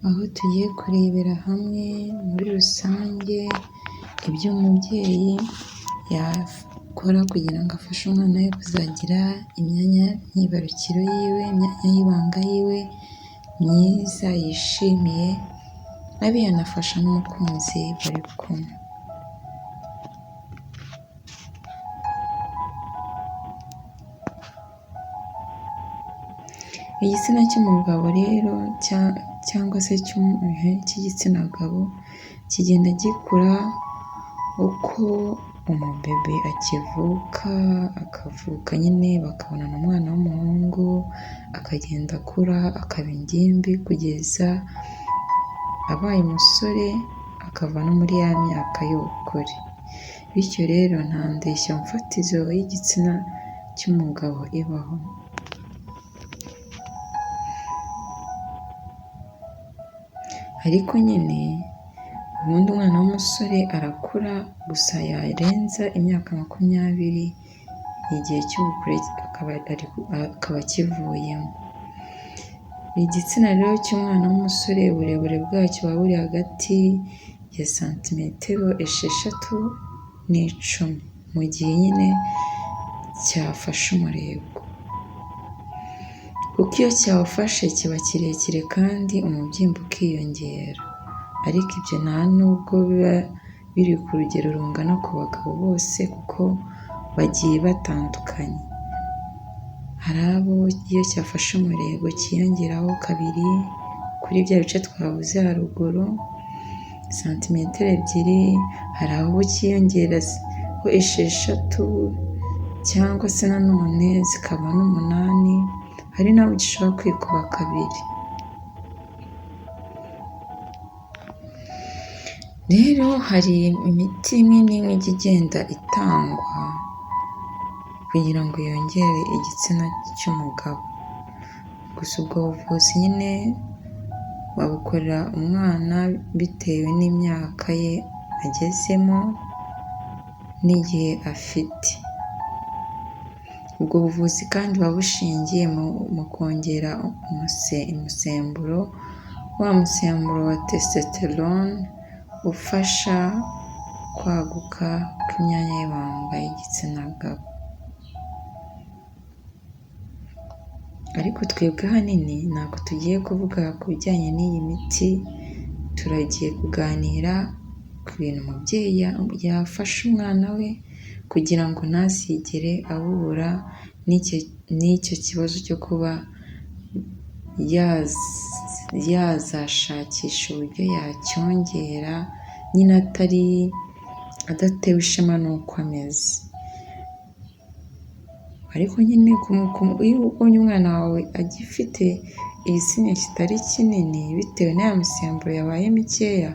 Aho tugiye kurebera hamwe muri rusange ibyo umubyeyi yakora kugira ngo afashe umwana we kuzagira imyanya myibarukiro yiwe, imyanya y'ibanga yiwe myiza yishimiye, abe yanafasha n'umukunzi bari kumwe. Igitsina cy'umugabo rero cyangwa se cy'igitsina gabo kigenda gikura uko umubebe akivuka, akavuka nyine bakabonana umwana w'umuhungu, akagenda akura akaba ingimbi kugeza abaye umusore, akava no muri ya myaka y'ubukure. Bityo rero nta ndeshyo mfatizo y'igitsina cy'umugabo ibaho. Ariko nyine ubundi umwana w'umusore arakura gusa yarenza imyaka 20 igihe cy'ubukure akaba akivuyemo. Igitsina rero cy'umwana w'umusore uburebure bwacyo buba buri hagati ya santimetero 6 n'10 mu gihe nyine cyafashe umurego. Kuko iyo cyawufashe kiba kirekire kandi umubyimba ukiyongera. Ariko ibyo nta nubwo biba biri ku rugero rungana ku bagabo bose kuko bagiye batandukanye. Hari abo iyo cyafashe umurego cyiyongeraho kabiri kuri bya bice twavuze haruguru, santimetero 2, hari abo cyiyongeraho 6 cyangwa se nanone zikaba n'8, hari n'abo gishobora kwikuba kabiri. Rero hari imiti imwe n'imwe ijya igenda itangwa kugira ngo yongere igitsina cy'umugabo. Gusa ubwo buvuzi nyine babukorera umwana bitewe n'imyaka ye agezemo n'igihe afite. Ubwo buvuzi kandi buba bushingiye mu kongera umusemburo, wa musemburo wa testosterone ufasha kwaguka kw'imyanya y'ibanga y'igitsina gabo. Ariko twebwe ahanini ntabwo tugiye kuvuga ku bijyanye n'iyi miti, turagiye kuganira ku bintu umubyeyi yafasha umwana we kugira ngo ntazigere ahura n'icyo kibazo cyo kuba yazashakisha uburyo yacyongera nyine atari adatewe ishema n'uko ameze. Ariko nyine iyo ubonye umwana wawe agifite igitsina kitari kinini bitewe na ya misemburo yabaye mikeya,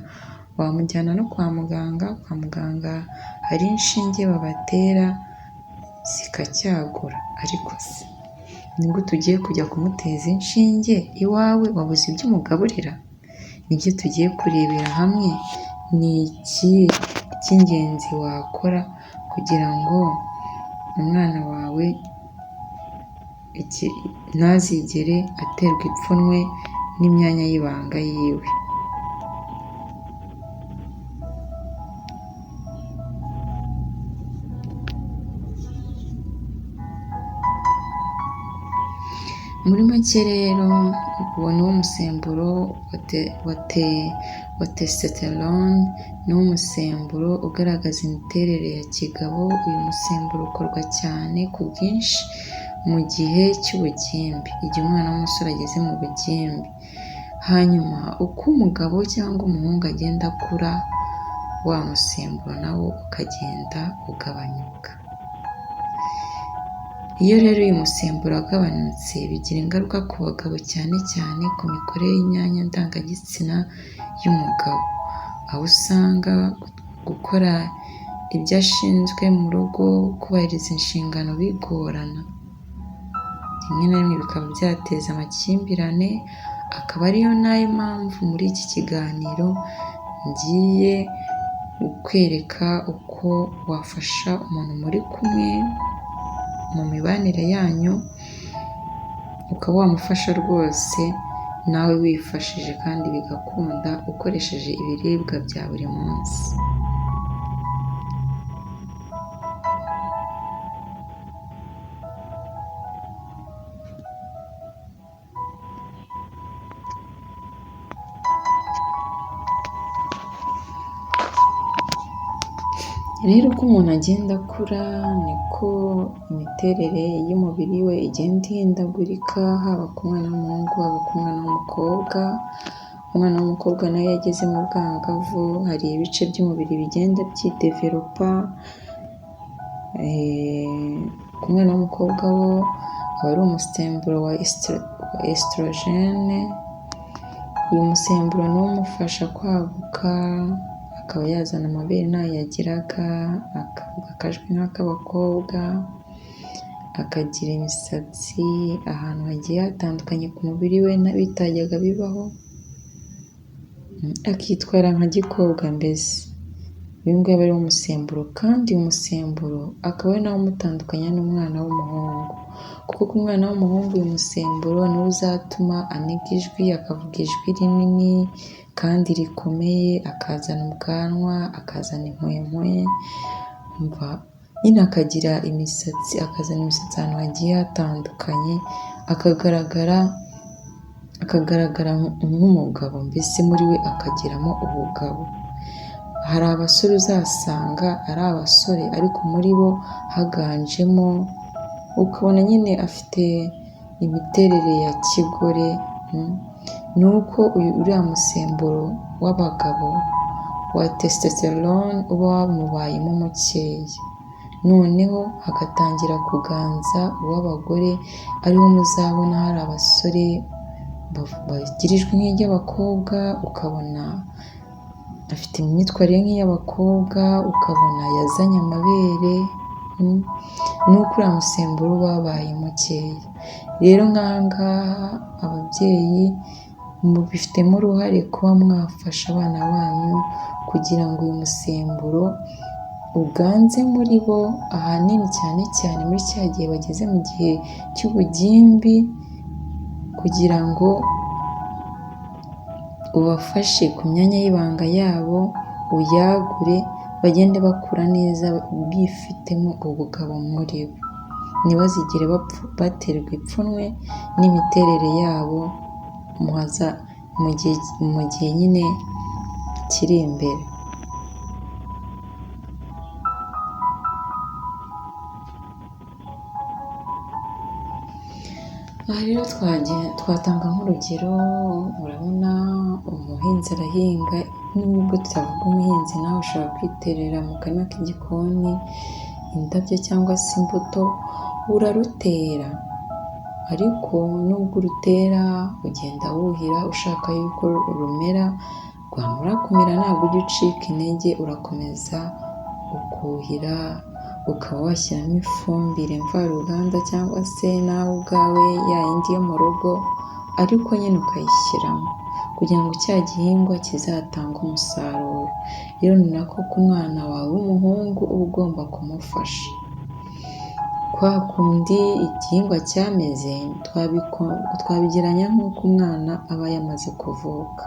wamujyana no kwa muganga, kwa muganga hari inshinge babatera zikacyagura. Ariko se ni gute ugiye kujya kumuteza inshinge iwawe wabuze ibyo umugaburira? Nibyo tugiye kurebera hamwe, ni iki cy'ingenzi wakora kugira ngo umwana wawe ntazigere aterwa ipfunwe n'imyanya y'ibanga yiwe. Muri make rero uwo ni wo musemburo wa testosterone, ni wo musemburo ugaragaza imiterere ya kigabo, uyu musemburo ukorwa cyane ku bwinshi mu gihe cy'ubugimbi, igihe umwana w'umusore ageze mu bugimbi. Hanyuma uko umugabo cyangwa umuhungu agenda akura, wa musemburo nawo ukagenda ugabanyuka. Iyo rero uyu musemburo wagabanutse bigira ingaruka ku bagabo cyane cyane ku mikorere y'imyanya ndangagitsina y'umugabo, aho usanga gukora ibyo ashinzwe mu rugo, kubahiriza inshingano bigorana, rimwe na rimwe bikaba byateza amakimbirane, akaba ariyo nayo mpamvu muri iki kiganiro ngiye kukwereka uko wafasha umuntu muri kumwe mu mibanire yanyu, ukaba wamufasha rwose nawe wifashije kandi bigakunda ukoresheje ibiribwa bya buri munsi. Rero uko umuntu agenda akura niko imiterere y'umubiri we igenda ihindagurika, haba ku mwana w'umuhungu, haba ku mwana w'umukobwa. Umwana w'umukobwa nawe iyo ageze mu bwangavu hari ibice by'umubiri bigenda byidevelopa. Ku mwana w'umukobwa wo aba ari umusemburo wa estrogene, uyu musemburo niwo umufasha kwaguka, akaba yazana amabere ntayo yagiraga, akavuga akajwi nk'ak'abakobwa, akagira imisatsi ahantu hagiye hatandukanye ku mubiri we bitajyaga bibaho, akitwara nka gikobwa mbese. Uyu nguyu aba ari wo musemburo, kandi uyu musemburo akaba ari nawo umutandukanya n'umwana w'umuhungu, kuko ku mwana w'umuhungu uyu musemburo niwo uzatuma aniga ijwi, akavuga ijwi rinini kandi rikomeye, akazana ubwanwa, akazana inkwekwe, nyine akagira imisatsi, akazana imisatsi ahantu hagiye hatandukanye, akagaragara nk'umugabo mbese muri we akagiramo ubugabo. Hari abasore uzasanga ari abasore ariko muri bo haganjemo, ukabona nyine afite imiterere ya kigore, ni uko uriya musemburo w'abagabo wa testosterone uba wamubayemo mukeya, noneho hagatangira kuganza uw'abagore, ariwo muzabona hari abasore bagira ijwi nk'iry'abakobwa, ukabona afite imyitwarire nk'iy'abakobwa, ukabona yazanye amabere, ni uko uriya musemburo uba wabaye mukeya. Rero nk'aha ngaha ababyeyi mubifitemo uruhare kuba mwafasha abana banyu kugira ngo uyu musemburo uganze muri bo, ahanini cyane cyane muri cya gihe bageze mu gihe cy'ubugimbi, kugira ngo ubafashe ku myanya y'ibanga yabo, uyagure, bagende bakura neza bifitemo ubugabo muri bo, ntibazigere baterwa ipfunwe n'imiterere yabo mu gihe nyine kiri imbere. Aha rero twatanga nk'urugero, urabona umuhinzi arahinga, nubwo tutavuga umuhinzi nawe ushobora kwiterera mu karima k'igikoni indabyo cyangwa se imbuto, urarutera ariko nubwo urutera ugenda wuhira ushaka yuko rumera, rwamara kumera ntabwo ujya ucika intege, urakomeza ukuhira, ukaba washyiramo ifumbire mvaruganda cyangwa se nawe ubwawe ya yindi yo mu rugo, ariko nyine ukayishyiramo kugira ngo cya gihingwa kizatange umusaruro. Rero ni nako ku mwana wawe w'umuhungu uba ugomba kumufasha. Kwa kundi igihingwa cyameze twabigereranya nk'uko umwana aba yamaze kuvuka,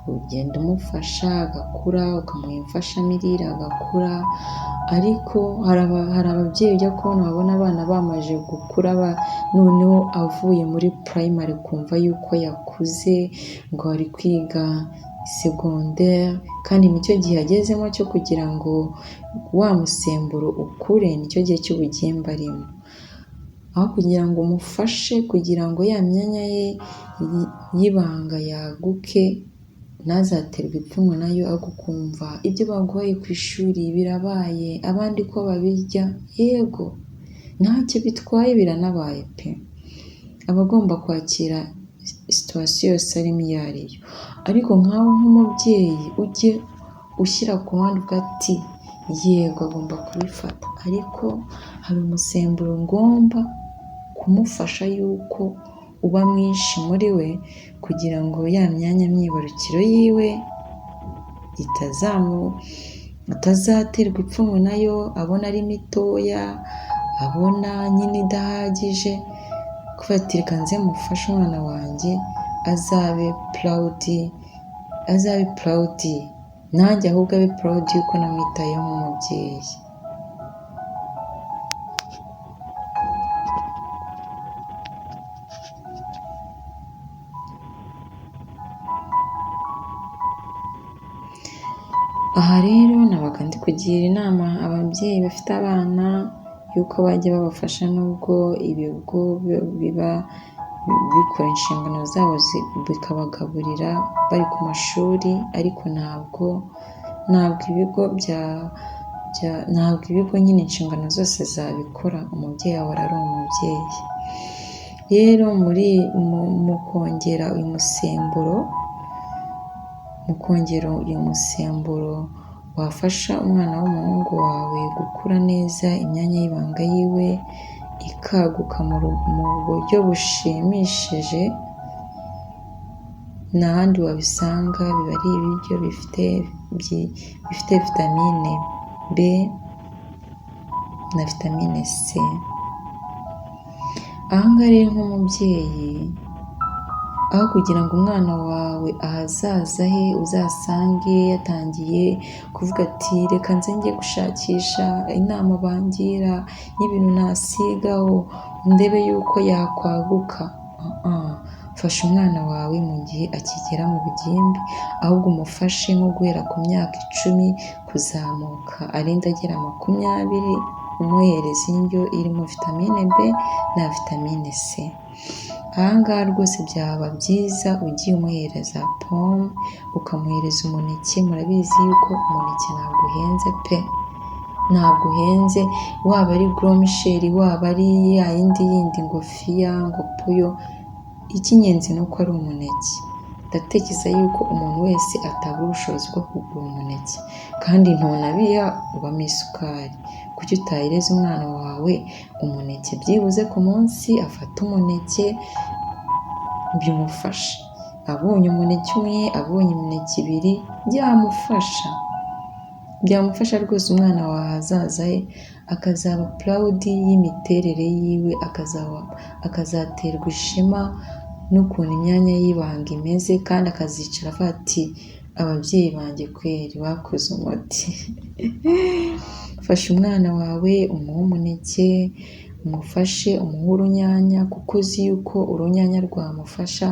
ugenda umufasha agakura, ukamuha imfashamirire agakura, ariko hari ababyeyi ujya kubona babona abana bamaze gukura, noneho avuye muri primary ukumva yuko yakuze ngo ari kwiga segonderi, kandi nicyo gihe agezemo cyo kugira ngo wa musemburo ukure, nicyo gihe cy'ubugimbi arimo. Aho kugira ngo umufashe kugira ngo ya myanya ye y'ibanga yaguke, ntazaterwe ipfunwe nayo, ahubwo ukumva ibyo baguhaye ku ishuri birabaye, abandi ko babirya, yego ntacyo bitwaye biranabaye pe! Aba agomba kwakira situwasiyo yose arimo iyo ari yo, ariko nkawe nk'umubyeyi ujye ushyira ku ruhande uvuge ati yego agomba kubifata, ariko hari umusemburo ngomba kumufasha yuko uba mwinshi muri we, kugira ngo ya myanya myibarukiro yiwe atazaterwa ipfunwe nayo, abona ari mitoya, abona nyine idahagije, kuvuga ati reka nze mufashe umwana wanjye azabe proud, azabe proud nanjye ahubwo abe proud yuko namwitayeho nk'umubyeyi. Aha rero nabaga ndi kugira inama ababyeyi bafite abana yuko bajya babafasha nubwo ibigo biba bikora inshingano zabo bikabagaburira bari ku mashuri, ariko ntabwo ibigo ntabwo ibigo nyine inshingano zose zabikora, umubyeyi ahora ari umubyeyi. Rero mu kongera uyu musemburo, mu kongera uyu musemburo wafasha umwana w'umuhungu wawe gukura neza, imyanya y'ibanga yiwe ikaguka mu buryo bushimishije, nta handi wabisanga, biba ari ibiryo bifite vitamine B na vitamine C. Aha ngaha rero nk'umubyeyi, aho kugira ngo umwana wawe ahazaza he uzasange yatangiye kuvuga ati reka nze njye gushakisha inama bangira y'ibintu nasigaho ndebe yuko yakwaguka, fasha umwana wawe mu gihe akigera mu bugimbi, ahubwo umufashe nko guhera ku myaka 10 kuzamuka arinde agera 20, umuhereza indyo irimo vitamine B na vitamine C. Aha ngaha rwose byaba byiza ugiye umuhereza pome, ukamuhereza umuneke, murabizi yuko umuneke ntabwo uhenze pe, ntabwo uhenze, waba ari goromisheri, waba ari ya yindi yindi ngo fiya, ngo puyo, icy'ingenzi ni uko ari umuneke. Ndatekereza yuko umuntu wese atabura ubushobozi bwo kugura umuneke, kandi ntunabiha ubamo isukari. Kuki utayireza umwana wawe umuneke byibuze ku munsi afate umuneke bimufasha, abonye umuneke umwe, abonye imineke 2 byamufasha, byamufasha rwose. Umwana wawe ahazaza he akazaba proud y'imiterere yiwe, akazaterwa ishema n'ukuntu imyanya y'ibanga imeze, kandi akazicara avuga ati ababyeyi banjye kweri bakoze umuti. Fasha umwana wawe umuhe umuneke, umufashe umuhe urunyanya, kuko uzi yuko urunyanya rwamufasha,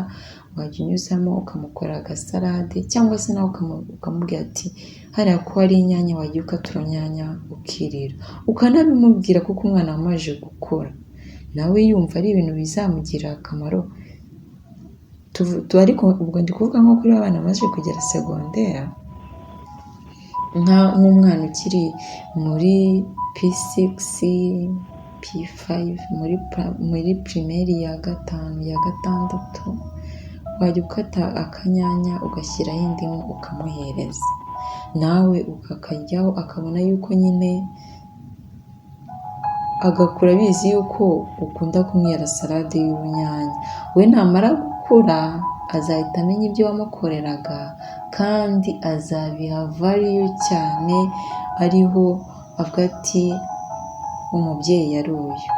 wajya unyuzamo ukamukorera agasalade, cyangwa se nawe ukamubwira ati hariya ko hari inyanya wajya ukata urunyanya ukirira, ukanabimubwira kuko umwana amaze gukura nawe yumva ari ibintu bizamugirira akamaro. Ariko ubwo ndi kuvuga nko kuri abana bamaze kugera segonderi, nk'umwana ukiri muri P6, P5, muri pirimeri ya 5, ya 6, wajya ukata akanyanya ugashyiraho indimu ukamuhereza, nawe ukakaryaho, akabona yuko nyine agakura abizi yuko ukunda kumwera salade y'urunyanya. We namara gukura azahita amenya ibyo wamukoreraga, kandi azabiha value cyane, ariho avuga ati umubyeyi yari uyu.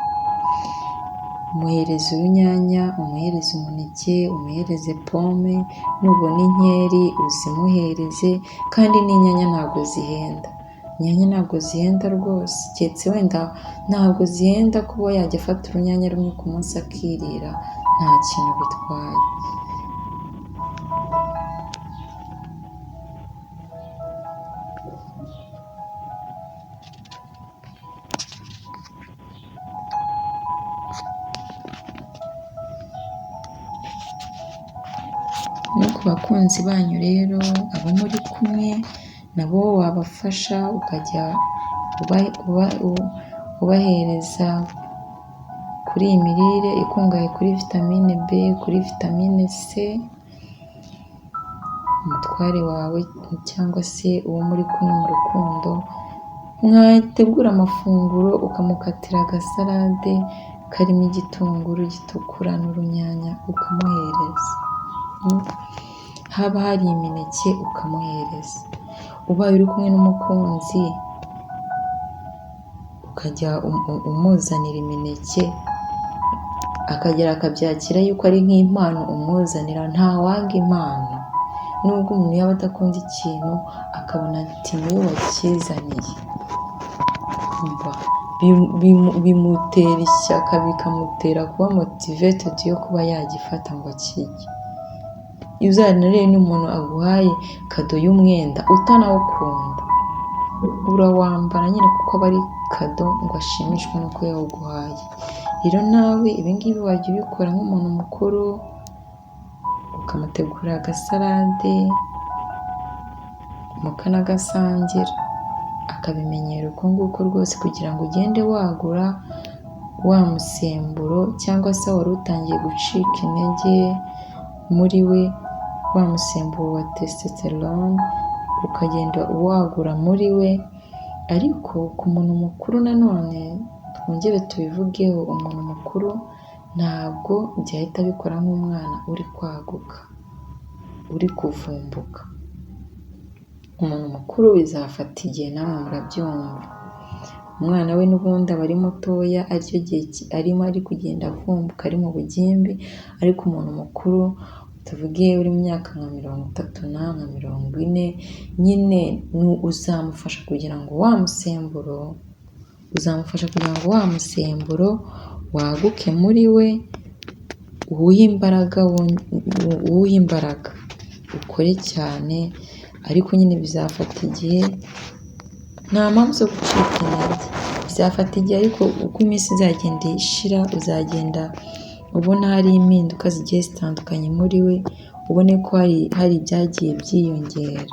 Umuhereze urunyanya, umuhereze umuneke, umuhereze pome, nubona inkeri uzimuhereze, kandi n'inyanya ntabwo zihenda. Inyanya ntabwo zihenda rwose, keretse wenda ntabwo zihenda kuba yajya afata urunyanya rumwe ku munsi akirira, nta kintu bitwaye. No ku bakunzi banyu rero, abo muri kumwe nabo wabafasha, ukajya ubahereza kuri iyi mirire ikungahaye kuri vitamine B, kuri vitamine C, umutware wawe cyangwa se uwo muri kumwe mu rukundo, mwategura amafunguro ukamukatira agasalade karimo igitunguru gitukura n'urunyanya ukamuhereza, haba hari imineke ukamuhereza. Ubaye uri kumwe n'umukunzi ukajya umuzanira imineke, akagera akabyakira yuko ari nk'impano umuzanira. Ntawanga impano, nubwo umuntu yaba adakunda ikintu akabona ati niwe wakizaniye, bimutera ishyaka, bikamutera kuba motivated yo kuba yagifata ngo akirye. Uzanarebe n'umuntu aguhaye kado y'umwenda utanawukunda, urawambara nyine kuko aba ari kado ngo ashimishwe n'uko yawuguhaye. Rero nawe ibingibi wajya ubikora nk'umuntu mukuru, ukamutegurira agasalade mukanagasangira, akabimenyera uko nguko rwose, kugira ngo ugende wagura wa musemburo cyangwa se wari utangiye gucika intege muri we, wa musemburo wa testosterone ukagenda wagura muri we. Ariko ku muntu mukuru nanone twongere tubivugeho, umuntu mukuru ntabwo byahita bikora nk'umwana uri kwaguka, uri kuvumbuka. Umuntu mukuru bizafata igihe, namwe murabyumva. Umwana we n'ubundi aba ari mutoya, aricyo gihe arimo ari kugenda avumbuka, ari mu bugimbi, ariko umuntu mukuru tuvuge uri mu myaka nka 30 na nka 40 nyine uzamufasha kugira ngo wa musemburo, uzamufasha kugira ngo wa musemburo waguke muri we, uwuhe imbaraga, uwuhe imbaraga ukore cyane, ariko nyine bizafata igihe, nta mpamvu zo gucika intege, bizafata igihe, ariko uko iminsi izagenda ishira uzagenda ubona hari impinduka zigiye zitandukanye muri we, ubone ko hari ibyagiye byiyongera.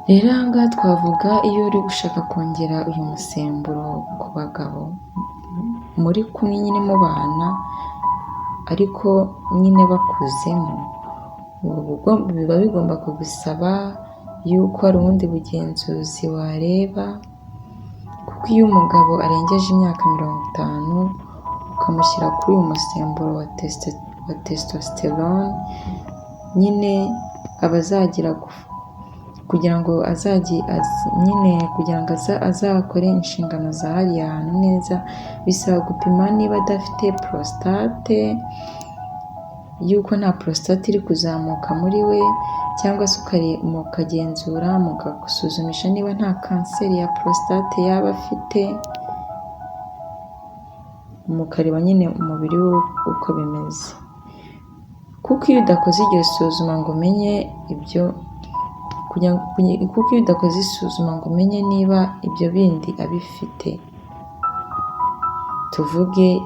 Rero aha ngaha twavuga iyo uri gushaka kongera uyu musemburo ku bagabo muri kumwe nyine mubana, ariko nyine bakuzemo, biba bigomba kugusaba yuko hari ubundi bugenzuzi wareba, kuko iyo umugabo arengeje imyaka 50 ukamushyira kuri uyu musemburo wa testosterone, nyine aba azagira kugira ngo azajye nyine kugira ngo azakore inshingano za hariya hantu neza, bisaba gupima niba adafite prostate, yuko nta prostate iri kuzamuka muri we, cyangwa se mukagenzura mugasuzumisha niba nta kanseri ya prostate yaba afite, mukareba nyine umubiri we uko bimeze. Kuko iyo udakoze iryo suzuma ngo umenye ibyo, kuko iyo udakoze isuzuma ngo umenye niba ibyo bindi abifite, tuvuge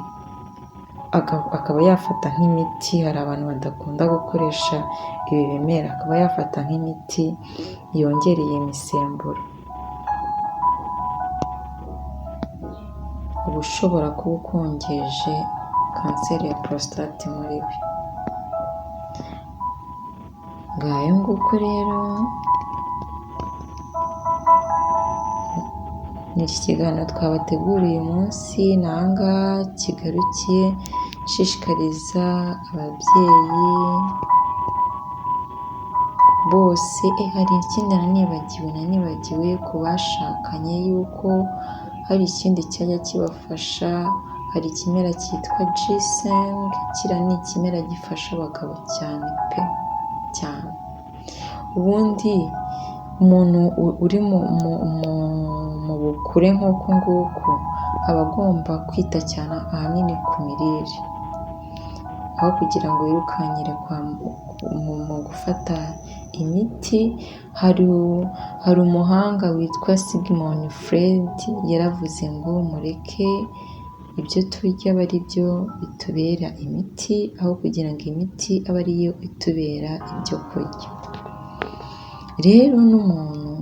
akaba yafata nk'imiti, hari abantu badakunda gukoresha ibi bimera, akaba yafata nk'imiti yongereye imisemburo, uba ushobora kuba ukongeje kanseri ya prostate muri we. Ngayo nguko rero ni iki kiganiro twabateguriye uyu munsi, ni aha ngaha kigarukiye. Nshishikariza ababyeyi bose, hari ikindi nanibagiwe ku bashakanye yuko hari ikindi cyajya kibafasha, hari ikimera cyitwa ginseng, kiriya ni ikimera gifasha abagabo cyane pe, cyane. Ubundi umuntu uri mu bukure nk'uku nguku aba agomba kwita cyane ahanini ku mirire, aho kugira ngo yirukankire mu gufata imiti. Hari umuhanga witwa Sigmund Freud yaravuze ngo mureke ibyo turya abe ari byo bitubera imiti, aho kugira ngo imiti abe ariyo itubera ibyo kurya. Rero n'umuntu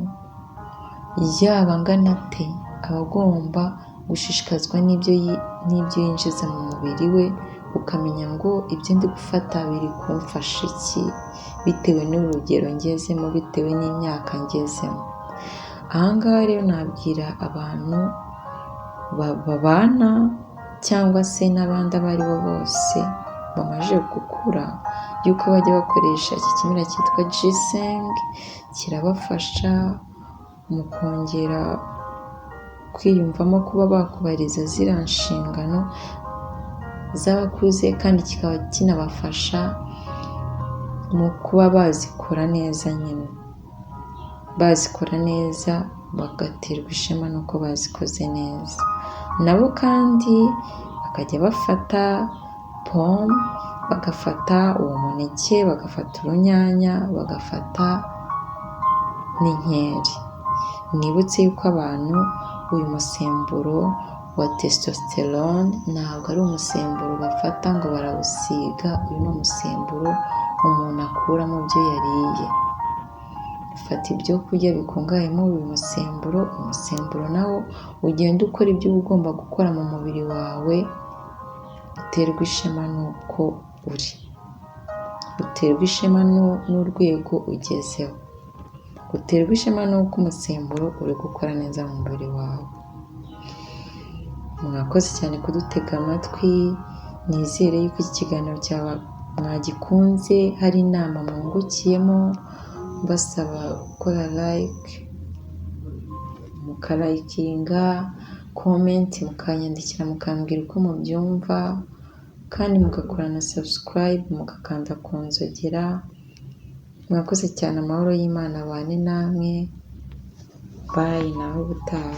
yaba angana ate aba agomba gushishikazwa n'ibyo yinjiza mu mubiri we, ukamenya ngo ibyo ndi gufata biri kumfasha iki, bitewe n'urugero ngezemo, bitewe n'imyaka ngezemo. Aha ngaha rero nabwira abantu babana cyangwa se n'abandi abo ari bo bose bamaze gukura, yuko bajya bakoresha iki kimera cyitwa ginseng, kirabafasha mu kongera kwiyumvamo kuba bakubahiriza ziriya nshingano z'abakuze, kandi kikaba kinabafasha mu kuba bazikora neza nyine, bazikora neza bagaterwa ishema n'uko bazikoze neza. Nabo kandi bakajya bafata pome, bagafata uwo muneke, bagafata urunyanya, bagafata n'inkeri. Nibutse yuko abantu uyu musemburo wa testosterone ntabwo ari umusemburo bafata ngo barawusiga, uyu ni umusemburo umuntu akura mu byo yariye. Fata ibyo kurya bikungahayemo uyu musemburo, umusemburo nawo ugenda ukora ibyo uba ugomba gukora mu mubiri wawe, uterwa ishema n'uko uri, uterwa ishema n'urwego ugezeho, uterwa ishema n'uko umusemburo uri gukora neza mu mubiri wawe. Mwakoze cyane kudutega amatwi, nizere yuko iki kiganiro cyawe mwagikunze, hari inama mwungukiyemo, mbasaba gukora like, mukalikinga, comment, mukanyandikira mukambwira uko mubyumva, kandi mugakora na subscribe, mugakanda ku nzogera. Mwakoze cyane, amahoro y'Imana abane namwe, bye, naho ubutaha.